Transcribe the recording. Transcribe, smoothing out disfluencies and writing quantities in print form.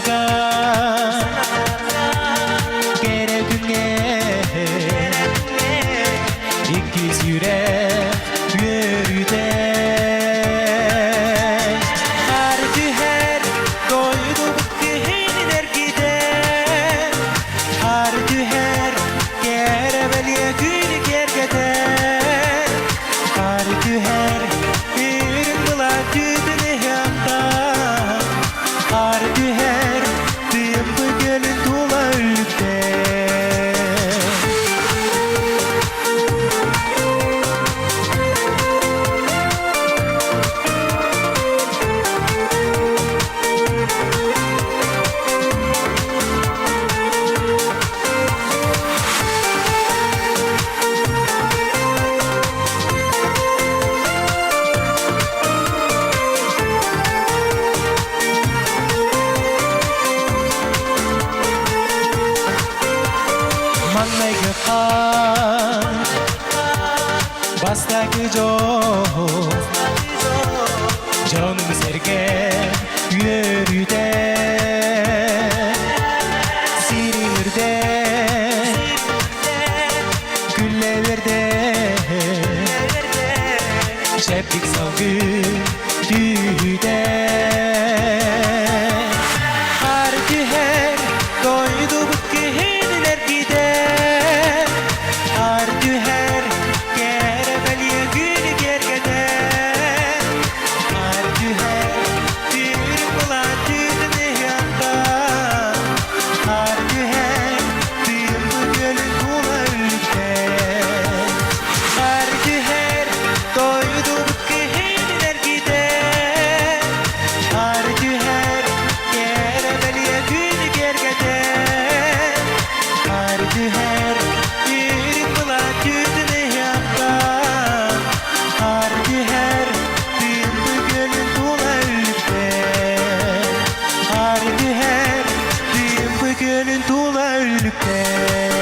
Саҥа кэрэ күҥҥэ икки сүрэх үөрүүтэ Хаар түһэр дойдубут күһүнүн эргитэр Хаар түһэр кэрэ бэлиэ күнү киэргэтэр Хаар түһэр үрүҥ былаат түүтүн ыһыахтаах Хаар түһэр тыымпы күөлүн тула үллүктэр. Маҥнайгы хаан, бастакы дьол, дьонум-сэргэ үөрүүтэ, сирин үрдэ, күллэ үөрдэ, чэбдик салгын түүтэ. Хаар түһэр, дойдубут күһүнүн эргитэр. Хаар түһэр, кэрэ бэлиэ күнү киэргэтэр. Хаар түһэр, түүн былаан түүтүн ыһыахтаах. Хаар түһэр, тыымпы күөлүн тула үлүктэр. Хаар түһэр, дойдубут күһүнүн эргитэр. Хаар түһэр, кэрэ бэлиэ күнү киэргэтэр. Хаар түһэр, үрүҥ былаат түүтүн ыһыахтаах. Хаар түһэр, тыымпы күөлүн тула үлүктэр. Хаар түһэр, тыымпы күөлүн тула үлүктэр.